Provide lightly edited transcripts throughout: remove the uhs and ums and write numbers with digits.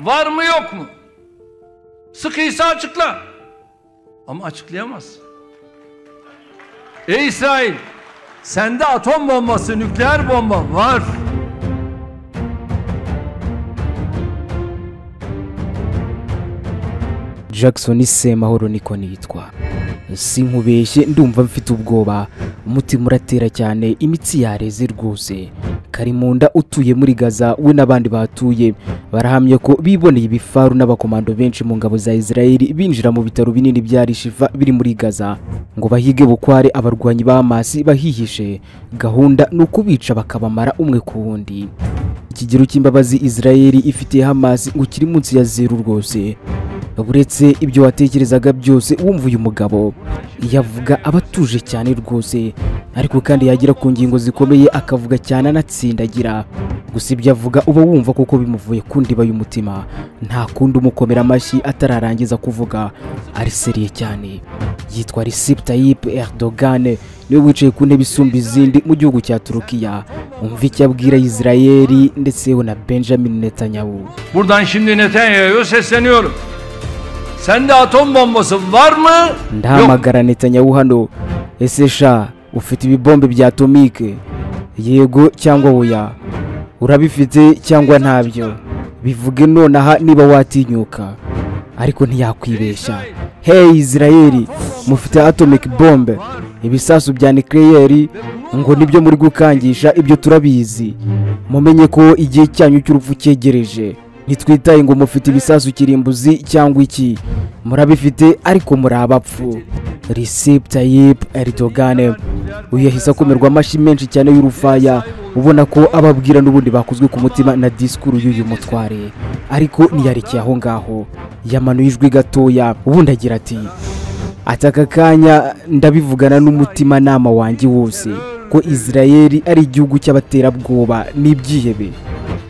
Var mı yok mu? Sıkıysa açıkla. Ama açıklayamaz. Ey İsrail, sende atom bombası, nükleer bomba var. Jackson Semahoro niko nitwa. Sinkubeshye ndumva mfite ubwoba, umutima uratera cyane, imitsi yareze rwose. Karimunda utuye muri Gaza we n'abandi batuye barahamye ko biboneye ibifaru n'abakomando benshi mu ngabo za Israel binjira mu bitaro binini bya Rishifa biri muri Gaza ngo bahige bukware abarwanyi ba Hamas bahihishe. Gahunda ni ukubica bakabamara umwe ku wundi. Ikigero cy'imbabazi Israel ifitiye Hamas ngo kiri munsi ya zero rwose. Uretse ibyo watekerezaga byose wumva uyu mugabo yavuga abatuje cyane rwose, ariko kandi yagira ku ngingo zikomeye akavuga cyane anatsindagira. Gusa ibyo avuga uba wumva kuko bimuvuye ku ndiba y'umutima, nta kundi umukomera amashyi atararangiza kuvuga, ari seriye cyane. Yitwa Recep Tayyip Erdogan, niwe wicaye ku ntebe isumba izindi mu gihugu cya Turukiya. Umva icyo abwira Israel ndetse we na Benjamin Netanyahu. Buradan şimdi Netanyahu'ya sesleniyorum. Sende atom bombası var mı? Ndahamagara Netanyahu hano. Ese sha ufite ibibombe bya atomike? Yego cyangwa oya? Urabifite cyangwa ntabyo? Bivuge nonaha niba watinyuka. Ariko ntiyakwibeshya. Hey Israel, mufite atomic bomb, ibisasu bya nuclear ngo nibyo muri gukangisha, ibyo turabizi. Mumenye ko igihe cyanyu cy'urupfu cyegereje. Ntitwitaye ngo mufite ibisasu kirimbuzi cyangwa iki, murabifite ariko muri abapfu. Recep Tayyip Erdogan uyu yahise akomerwa amashyi menshi cyane y'urufaya, ubona ko ababwira n'ubundi bakozwe ku mutima na disikuru y'uyu mutware. Ariko ntiyarekeye aho ngaho, yamanuye ijwi gatoya ubundi agira ati: ataka kanya ndabivugana n'umutima nama wanjye wose ko Israel ari igihugu cy'abaterabwoba n'ibyihebe.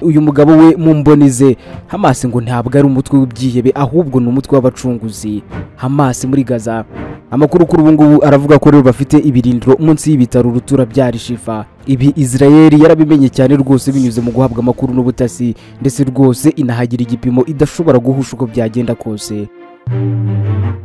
Uyu mugabo we mumbonize Hamas ngo ntabwo ari umutwe w'ibyihebe ahubwo ni umutwe w'abacunguzi. Hamas muri Gaza, amakuru kuri ubu ngubu aravuga ko rero bafite ibirindiro munsi y'ibitaro rutura bya Rishifa. Ibi Israel yarabimenye cyane rwose binyuze mu guhabwa amakuru n'ubutasi, ndetse rwose inahagira igipimo idashobora guhusha uko byagenda kose.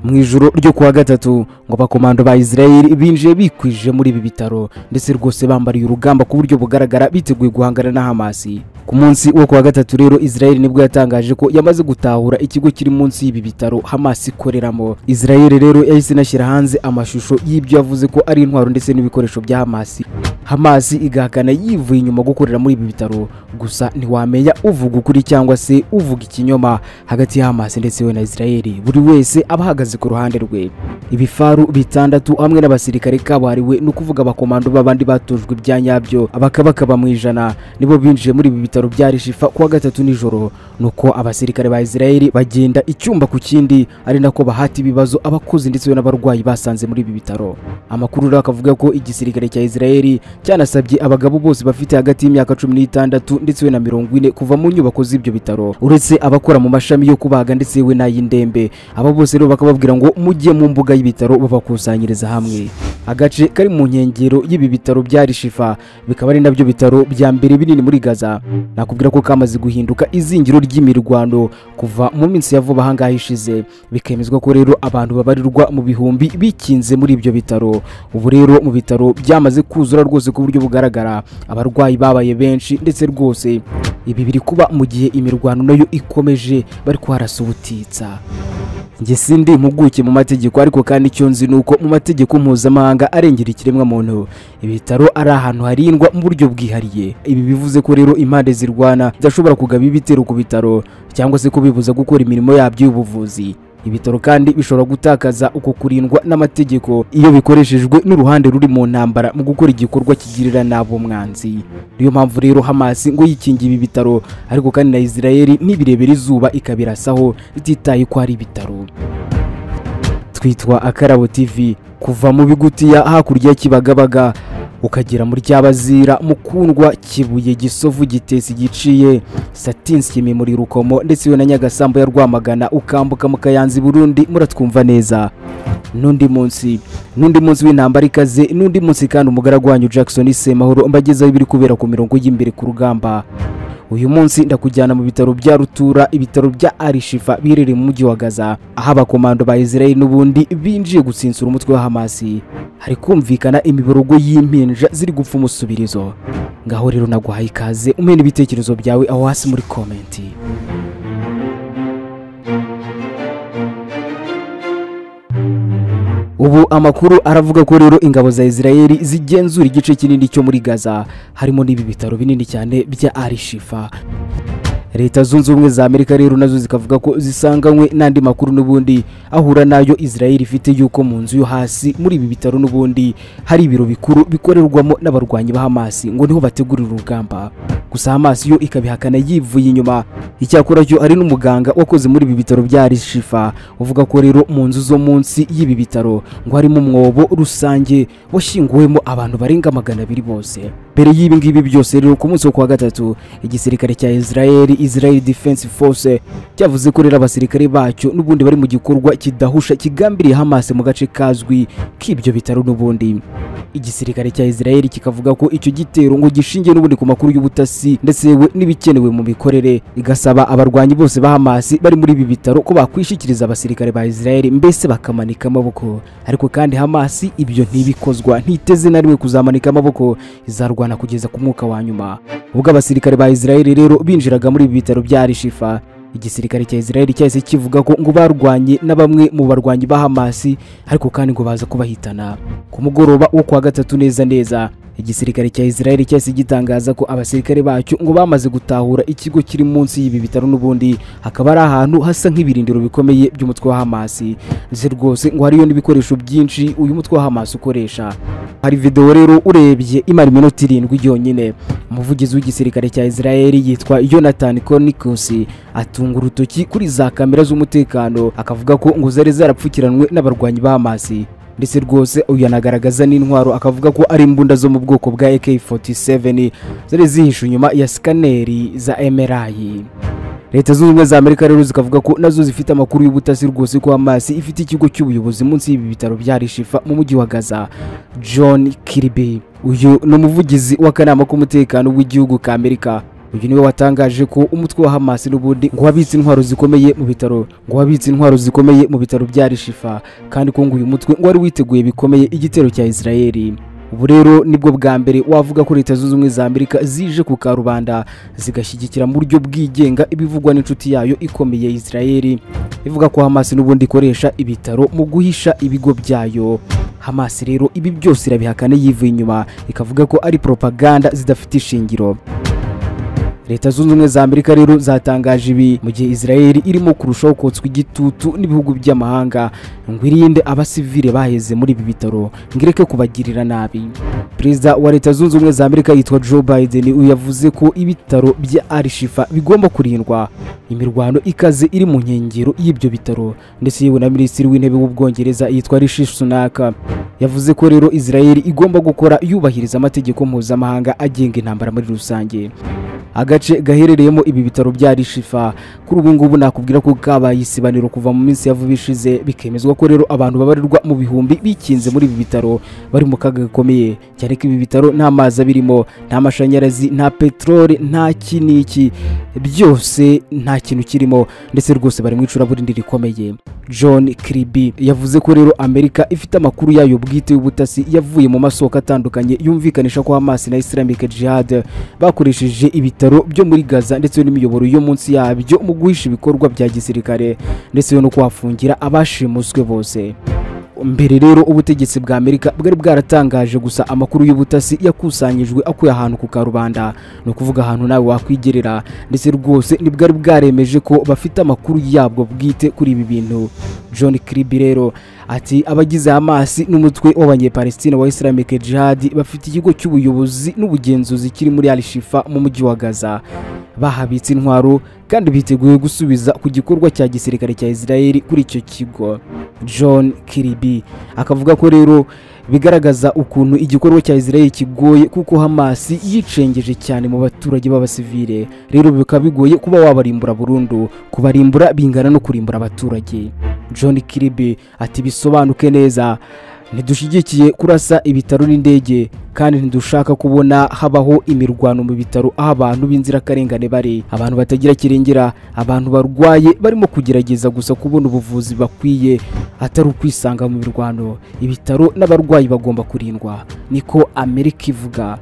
Mu ijoro ryo kuwa gatatu ngo abakomando ba Israel binjiye bikwije muri ibi bitaro, ndetse rwose bambariye urugamba ku buryo bugaragara biteguye guhangana na Hamas. Ku munsi wo kuwa gatatu rero Israel nibwo yatangaje ko yamaze gutahura ikigo kiri munsi y'ibi bitaro Hamas ikoreramo. Israel rero yahise inashyira hanze amashusho y'ibyo yavuze ko ari intwaro ndetse n'ibikoresho bya Hamas. Hamas igahakana yivuye inyuma gukorera muri ibi bitaro, gusa ntiwamenya uvuga ukuri cyangwa se uvuga ikinyoma hagati ya Hamas ndetse we na Israel. Buri wese abahagaze ku ruhande rwe. Ibifaru bitandatu hamwe n'abasirikare kabuhariwe, ni ukuvuga abakomando b'abandi batojwe ibya nyabyo abakabakaba mu ijana, nibo binjiye muri ibi bitaro bya Rishifa kuwa gatatu nijoro. Nuko abasirikare ba Israel bagenda icyumba ku kindi, ari nako bahata ibibazo abakozi ndetse n'abarwayi basanze muri ibi bitaro. Amakuru rero akavuga ko igisirikare cya Israel cyanasabye abagabo bose bafite hagati y'imyaka 16 ndetse na 40 kuva mu nyubako z'ibyo bitaro, uretse abakora mu mashami yo kubaga ndetse we n'ay'indembe. Aba bose rero bakababwira ngo mujye mu mbuga y'ibitaro babakusanyiriza hamwe. Agace kari mu nkengero y'ibi bitaro bya Rishifa bikaba ari nabyo bitaro bya mbere binini muri Gaza. Nakubwira ko kamaze guhinduka izingiro ry'imirwano kuva mu minsi ya vuba ahangaha ishize, bikemezwa ko rero abantu babarirwa mu bihumbi bikinze muri ibyo bitaro. Ubu rero mu bitaro byamaze kuzura rwose ku buryo bugaragara, abarwayi babaye benshi ndetse rwose ibi biri kuba mu gihe imirwano nayo ikomeje, bari kwarasa ubutitsa. Njye sindi impuguke mu mategeko, ariko kandi icyo nzi nuko mu mategeko mpuzamahanga arengera ikiremwa muntu ibitaro ari ahantu harindwa mu buryo bwihariye. Ibi bivuze ko rero impande zirwana zidashobora kugaba ibitero ku bitaro cyangwa se kubibuza gukora imirimo yabyo y'ubuvuzi. Ibitaro kandi bishobora gutakaza uko kurindwa n'amategeko iyo bikoreshejwe n'uruhande ruri mu ntambara mu gukora igikorwa kigirira nabo mwanzi. Niyo mpamvu rero Hamas ngo yikingiye ibi bitaro, ariko kandi na Israel nibirebera izuba ikabirasaho ititaye ko ari ibitaro. Twitwa Akarabo TV, kuva mu bigutiya hakurya Kibagabaga ukagera muri Cyabazira, Mukundwa, Kibuye, Gisovu, Gitesi, Giciye, Satinski, muri Rukomo ndetse we na Nyagasambo ya Rwamagana, ukambuka mu Kayanza Burundi, muratwumva neza. N'undi munsi w'intambara ikaze, n'undi munsi kandi umugaragu wanyu Jackson Semahoro mbagezaho ibiri kubera ku mirongo y'imbere ku rugamba. Uyu munsi ndakujyana mu bitaro bya Rutura, ibitaro bya Al-Shifa biherereye mu mujyi wa Gaza, aho abakomando ba Israel n'ubundi binjiye gutsinsura umutwe wa Hamas. Hari kumvikana imiborogo y'impinja ziri gupfa umusubirizo. Ngaho rero naguhaye ikaze, umene ibitekerezo byawe aho hasi muri comment. Ubu amakuru aravuga ko rero ingabo za Israel zigenzura igice kinini cyo muri Gaza, harimo n'ibi bitaro binini cyane bya Al-Shifa. Leta Zunze Ubumwe za Amerika rero nazo zikavuga ko zisanganywe n'andi makuru n'ubundi ahura nayo Israel ifite, yuko mu nzu yo hasi muri ibi bitaro n'ubundi hari ibiro bikuru bikorerwamo n'abarwanyi ba Hamas, ngo niho bategurira urugamba. Gusa Hamas yo ikabihakana yivuye inyuma. Icyakora cyo ari n'umuganga wakoze muri ibi bitaro bya Al-Shifa uvuga ko rero mu nzu zo munsi y'ibi bitaro ngo harimo umwobo rusange washyinguwemo abantu barenga 200 bose. Mbere y'ibi ngibi byose rero, ku munsi wo kuwa gatatu, igisirikare cya Israel, Israel Defense Force, cyavuze ko rero abasirikare bacyo n'ubundi bari mu gikorwa kidahusha kigambiriye Hamas mu gace kazwi k'ibyo bitaro n'ubundi. Igisirikare cya Israel kikavuga ko icyo gitero ngo gishingiye n'ubundi ku makuru y'ubutasi ndetse yewe n'ibikenewe mu mikorere, igasaba abarwanyi bose ba Hamas bari muri ibi bitaro ko bakwishikiriza abasirikare ba Israel, mbese bakamanika amaboko. Ariko kandi Hamas ibyo ntibikozwa, ntiteze na rimwe kuzamanika amaboko, izarwana kugeza ku mwuka wa nyuma. Ubwo abasirikare ba Israel rero binjiraga muri ibi bitaro bya Al-Shifa, igisirikare cya Israel cyahise kivuga ko ngo barwanye na bamwe mu barwanyi ba Hamas, ariko kandi ngo baza kubahitana. Ku mugoroba wo kuwa gatatu neza neza, igisirikare cya Israel cyahise gitangaza ko abasirikare bacyo ngo bamaze gutahura ikigo kiri munsi y'ibi bitaro n'ubundi, hakaba ari ahantu hasa nk'ibirindiro bikomeye by'umutwe wa Hamas. Ndetse rwose ngo hariyo n'ibikoresho byinshi uyu mutwe wa Hamas ukoresha. Hari video rero urebye imara iminota 7 yonyine. Umuvugizi w'igisirikare cya Israel yitwa Jonathan Conricus atunga urutoki kuri za kamera z'umutekano, akavuga ko ngo zari zarapfukiranwe n'abarwanyi ba Hamas. Ndetse rwose uyu anagaragaza n'intwaro, akavuga ko ari imbunda zo mu bwoko bwa AK-47 zari zihishe inyuma ya scaneri za MRI. Leta Zunze Ubumwe za Amerika rero zikavuga ko nazo zifite amakuru y'ubutasi rwose ko Hamas ifite ikigo cy'ubuyobozi munsi y'ibi bitaro bya Al-Shifa mu mujyi wa Gaza. John Kirby, uyu ni umuvugizi w'akanama k'umutekano w'igihugu ka Amerika, uyu niwe watangaje ko umutwe wa Hamas n'ubundi ngo wabitse intwaro zikomeye mu bitaro, ngo wabitse intwaro zikomeye mu bitaro bya Al-Shifa, kandi ko ngo uyu mutwe ngo wari witeguye bikomeye igitero cya Israel. Ubu rero nibwo bwa mbere wavuga ko Leta Zunze Ubumwe za Amerika zije ku karubanda zigashyigikira mu buryo bwigenga ibivugwa n'inshuti yayo ikomeye Israel, ivuga ko Hamas n'ubundi ikoresha ibitaro mu guhisha ibigo byayo. Hamas rero ibi byose irabihakana yivuye inyuma, ikavuga ko ari propaganda zidafite ishingiro. Leta Zunze Ubumwe za Amerika rero zatangaje ibi mu gihe Israel irimo kurushaho kotswa igitutu n'ibihugu by'amahanga ngo irinde abasivile baheze muri ibi bitaro, ngo ireke kubagirira nabi. Perezida wa Leta Zunze Ubumwe za Amerika yitwa Joe Biden uyu yavuze ko ibitaro bya Al-Shifa bigomba kurindwa, imirwano ikaze iri mu nkengero y'ibyo bitaro. Ndetse yewe na Minisitiri w'Intebe w'Ubwongereza yitwa Rishi Sunak yavuze ko rero Israel igomba gukora yubahiriza amategeko mpuzamahanga agenga intambara muri rusange. Agace gaherereyemo ibi bitaro bya Al-Shifa kuri ubu ngubu nakubwira ko kabaye isibaniro kuva mu minsi ya vuba ishize, bikemezwa ko rero abantu babarirwa mu bihumbi bikinze muri ibi bitaro bari mu kaga gakomeye, cyane ko ibi bitaro nta mazi abirimo, nta mashanyarazi, nta peteroli, nta kiniki, byose nta kintu kirimo, ndetse rwose bari mu icuraburindi rikomeye. John Kirby yavuze ko rero Amerika ifite amakuru yayo bwite y'ubutasi yavuye mu masoko atandukanye yumvikanisha ko Hamas na Islamic Jihad bakoresheje ibitaro byo muri Gaza ndetse n'imiyoboro yo munsi yabyo mu guhisha ibikorwa bya gisirikare ndetse no kuhafungira abashimuswe bose. Mbere rero ubutegetsi bwa Amerika bwari bwaratangaje gusa amakuru y'ubutasi yakusanyijwe akuye ahantu ku karubanda, no kuvuga ahantu nawe wakwigerera, ndetse rwose nibwari bwaremeje ko bafite amakuru yabwo bwite kuri ibi bintu. John Kirby rero ati abagize Hamas n'umutwe w'abanyepalestina wa Islamic Jihad bafite ikigo cy'ubuyobozi n'ubugenzuzi kiri muri Al-Shifa mu mujyi wa Gaza, bahabitse intwaro kandi biteguye gusubiza ku gikorwa cya gisirikare cya Israel kuri icyo kigo. John Kirby akavuga ko rero bigaragaza ukuntu igikorwa cya Israel kigoye, kuko Hamas yicengeje cyane mu baturage b'abasivile, rero bikaba bigoye kuba wabarimbura burundu, kubarimbura bingana no kurimbura abaturage. John Kirby ati bisobanuke neza, Ntidushyigikiye kurasa ibitaro n'indege, kandi ntidushaka kubona habaho imirwano mu bitaro aho abantu b'inzirakarengane bari, abantu batagira kirengera, abantu barwaye barimo kugerageza gusa kubona ubuvuzi bakwiye, atari ukwisanga mu mirwano. Ibitaro n'abarwayi bagomba kurindwa, niko Amerika ivuga.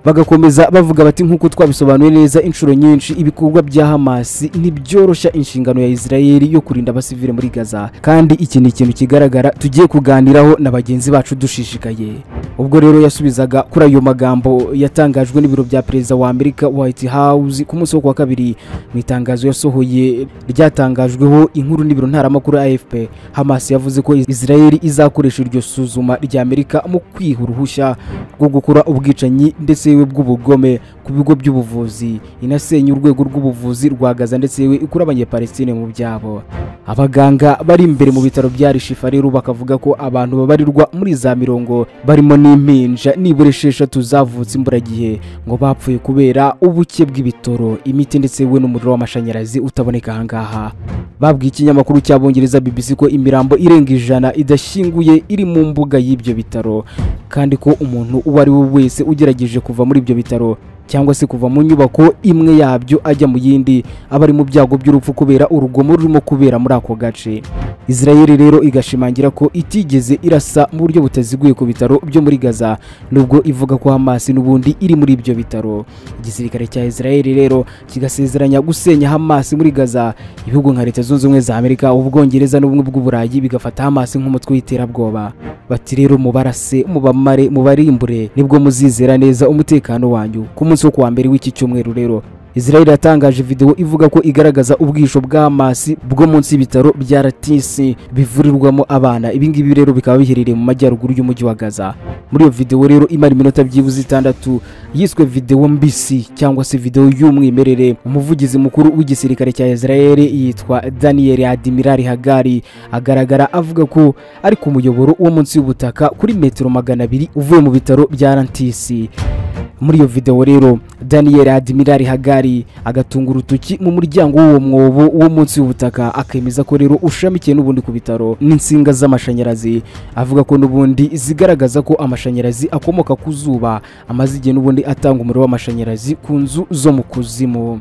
Bagakomeza bavuga bati nk'uko twabisobanuye neza inshuro nyinshi, ibikorwa bya Hamas ntibyoroshya inshingano ya Israel yo kurinda abasivile muri Gaza, kandi iki ni ikintu kigaragara tugiye kuganiraho na bagenzi bacu dushishikaye. Ubwo rero yasubizaga kuri ayo magambo yatangajwe n'ibiro bya Perezida wa Amerika White House ku munsi wo kuwa kabiri, mu itangazo yasohoye ryatangajweho inkuru n'ibiro ntaramakuru AFP, Hamas yavuze ko Israel izakoresha iryo suzuma rya Amerika mu kwiha uruhushya rwo gukora ubwicanyi ndetse bw'ubugome ku bigo by'ubuvuzi, inasenya urwego rw'ubuvuzi rwa Gaza ndetse ikura abanyepalestine mu byabo. Abaganga bari imbere mu bitaro bya Al-Shifa rero bakavuga ko abantu babarirwa muri za mirongo barimo n'impinja nibura 6 zavutse imburagihe ngo bapfuye kubera ubuke bw'ibitoro, imiti ndetse we n'umuriro w'amashanyarazi utaboneka ahangaha. Babwiye ikinyamakuru cy'Abongereza BBC ko imirambo irenga 100 idashyinguye iri mu mbuga y'ibyo bitaro, kandi ko umuntu uwo ari we wese ugerageje kuva muri ibyo bitaro cyangwa se kuva mu nyubako imwe yabyo ajya mu yindi aba ari mu byago by'urupfu kubera urugomo rurimo kubera muri ako gace. Israel rero igashimangira ko itigeze irasa mu buryo butaziguye ku bitaro byo muri Gaza, nubwo ivuga ko Hamas n'ubundi iri muri ibyo bitaro. Igisirikare cya Israel rero kigasezeranya gusenya Hamas muri Gaza. Ibihugu nka Leta Zunze Ubumwe za Amerika, Ubwongereza n'Ubumwe bw'Uburayi bigafata Hamas nk'umutwe w'iterabwoba. Bati rero mubarase, mubamare, mubarimbure, nibwo muzizera neza umutekano wanyu. Ku munsi wo kuwa mbere w'iki cyumweru rero, Israel yatangaje video ivuga ko igaragaza ubwisho bwa Hamas bwo munsi y'ibitaro bya Ratisi bivurirwamo abana. Ibi ngibi rero bikaba biherereye mu majyaruguru y'umujyi wa Gaza. Muri iyo video rero imara iminota byibuze 6 yiswe video mbisi cyangwa se video y'umwimerere, umuvugizi mukuru w'igisirikare cya Israel yitwa Daniel Admiral Hagari agaragara avuga ko ari ku muyoboro wo munsi y'ubutaka kuri metero 200 uvuye mu bitaro bya Rantisi. Muri iyo video rero Daniel Admiral Hagari agatunga urutoki mu muryango w'uwo mwobo wo munsi y'ubutaka, akemeza ko rero ushamikiye n'ubundi ku bitaro n'insinga z'amashanyarazi, avuga ko n'ubundi zigaragaza ko amashanyarazi akomoka ku zuba amaze igihe n'ubundi atanga umuriro w'amashanyarazi ku nzu zo mu kuzimu.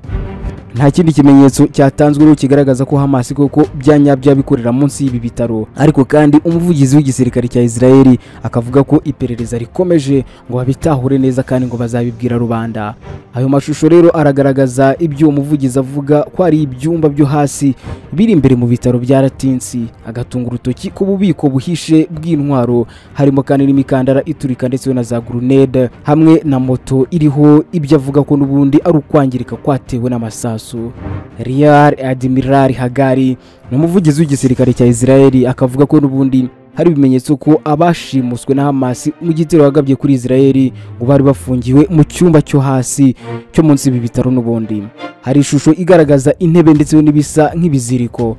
Nta kindi kimenyetso cyatanzwe rero kigaragaza ko Hamas koko byanyabya bikorera munsi y'ibi bitaro, ariko kandi umuvugizi w'igisirikare cya Israel akavuga ko iperereza rikomeje ngo babitahure neza kandi ngo bazabibwira rubanda. Ayo mashusho rero aragaragaza ibyo umuvugizi avuga ko ari ibyumba byo hasi biri imbere mu bitaro bya Ratinsi, agatunga urutoki ku bubiko buhishe bw'intwaro harimo kandi n'imikandara iturika ndetse na za grenade hamwe na moto iriho ibyo avuga ko n'ubundi ari ukwangirika kwatewe n'amasasu. Rear Admiral Hagari ni umuvugizi w'igisirikare cya Israel akavuga ko n'ubundi hari ibimenyetso ko abashimuswe na Hamas mu gitero bagabye kuri Israel ngo bari bafungiwe mu cyumba cyo hasi cyo munsi y'ibi bitaro. N'ubundi hari ishusho igaragaza intebe ndetse n'ibisa nk'ibiziriko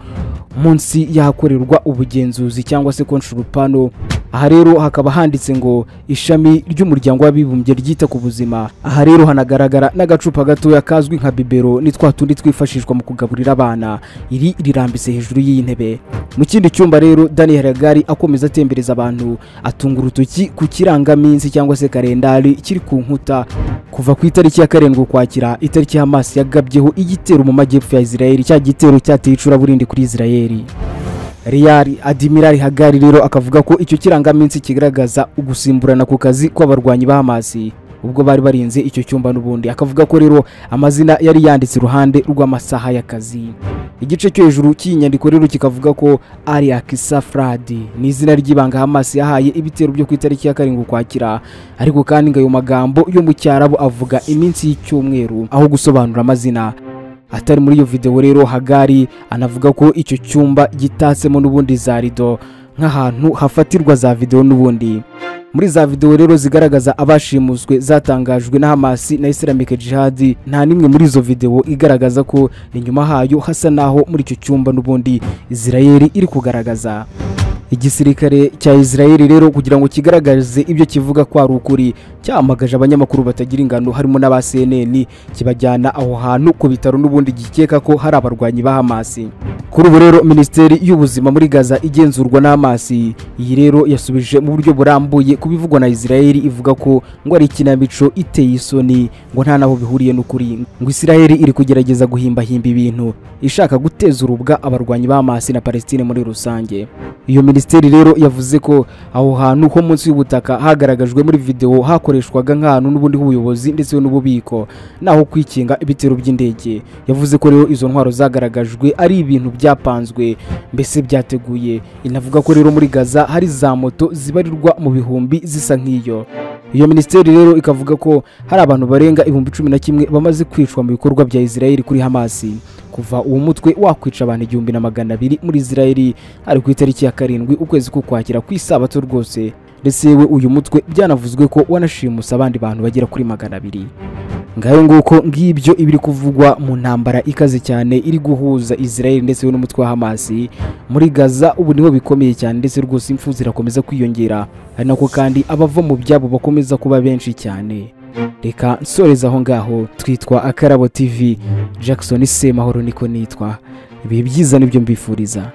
munsi yahakorerwa ubugenzuzi cyangwa se control panel. Aha rero hakaba handitse ngo ishami ry'umuryango w'abibumbye ryita ku buzima. Aha rero hanagaragara n'agacupa gatoya kazwi nka bibero, ni twa tundi twifashishwa mu kugaburira abana, iri rirambitse hejuru y'iyi ntebe. Mu kindi cyumba rero Daniel Hagari akomeza atembereza abantu, atunga urutoki ku kirangaminsi cyangwa se kalendari kiri ku nkuta kuva ku itariki ya 7 Ukwakira, itariki Hamas yagabyeho igitero mu majyepfo ya Israel, cya gitero cyateye icuraburindi kuri Israel. Rear Admiral Hagari rero akavuga ko icyo kirangaminsi kigaragaza ugusimburana ku kazi kw'abarwanyi ba Hamas ubwo bari barinze icyo cyumba. N'ubundi akavuga ko rero amazina yari yanditse iruhande rw'amasaha y'akazi. Igice cyo hejuru cy'inyandiko rero kikavuga ko ari Akisafradi ni izina ry'ibanga Hamas yahaye ibitero byo ku itariki ya 7 Ukwakira, ariko kandi ngo ayo magambo yo mu Cyarabu avuga iminsi y'icyumweru aho gusobanura amazina. Atari muri iyo video rero Hagari anavuga ko icyo cyumba gitatsemo n'ubundi za rido nk'ahantu hafatirwa za video. N'ubundi muri za video rero zigaragaza abashimuswe zatangajwe na Hamas na Islamic Jihad, nta nimwe muri izo video igaragaza ko inyuma hayo hasa naho muri icyo cyumba n'ubundi Israel iri kugaragaza. Igisirikare cya Israel rero kugira ngo kigaragaze ibyo kivuga ko ari ukuri, cyahamagaje abanyamakuru batagira ingano harimo n'aba CNN, kibajyana aho hantu ku bitaro n'ubundi gikeka ko hari abarwanyi ba Hamas. Kuri ubu rero Minisiteri y'Ubuzima muri Gaza igenzurwa na Hamas, iyi rero yasubije mu buryo burambuye kubivugwa na Israel, ivuga ko ngo ari ikinamico iteye isoni, ngo nta naho bihuriye n'ukuri, ngo Israel iri kugerageza guhimbahimba ibintu ishaka guteza urubwa abarwanyi ba Hamas na Palestine muri rusange. Iyo minisiteri rero yavuze ko aho hantu ho munsi y'ubutaka hagaragajwe muri video hakoreshwaga nk'ahantu n'ubundi h'ubuyobozi ndetse n'ububiko naho kwikinga ibitero by'indege. Yavuze ko rero izo ntwaro zagaragajwe ari ibintu byapanzwe, mbese byateguye. Inavuga ko rero muri Gaza hari za moto zibarirwa mu bihumbi zisa nk'iyo. Iyo minisiteri rero ikavuga ko hari abantu barenga 11,000 bamaze kwicwa mu bikorwa bya Israel kuri Hamas kuva uwo mutwe wakwica abantu 1200 muri Israel, ari ku itariki ya 7 ukwezi k'Ukwakira ku isabato rwose. Ndetse yewe uyu mutwe byanavuzwe ko wanashimuse abandi bantu bagera kuri 200. Ngayo nguko ngibyo ibiri kuvugwa mu ntambara ikaze cyane iri guhuza Israel ndetse n'umutwe wa Hamas muri Gaza. Ubu niho bikomeye cyane, ndetse rwose impfu zirakomeza kwiyongera, ari nako kandi abava mu byabo bakomeza kuba benshi cyane. Reka nsoreza aho ngaho. Twitwa Akarabo TV, Jackson Semahoro niko nitwa. Ibihe byiza nibyo mbifuriza.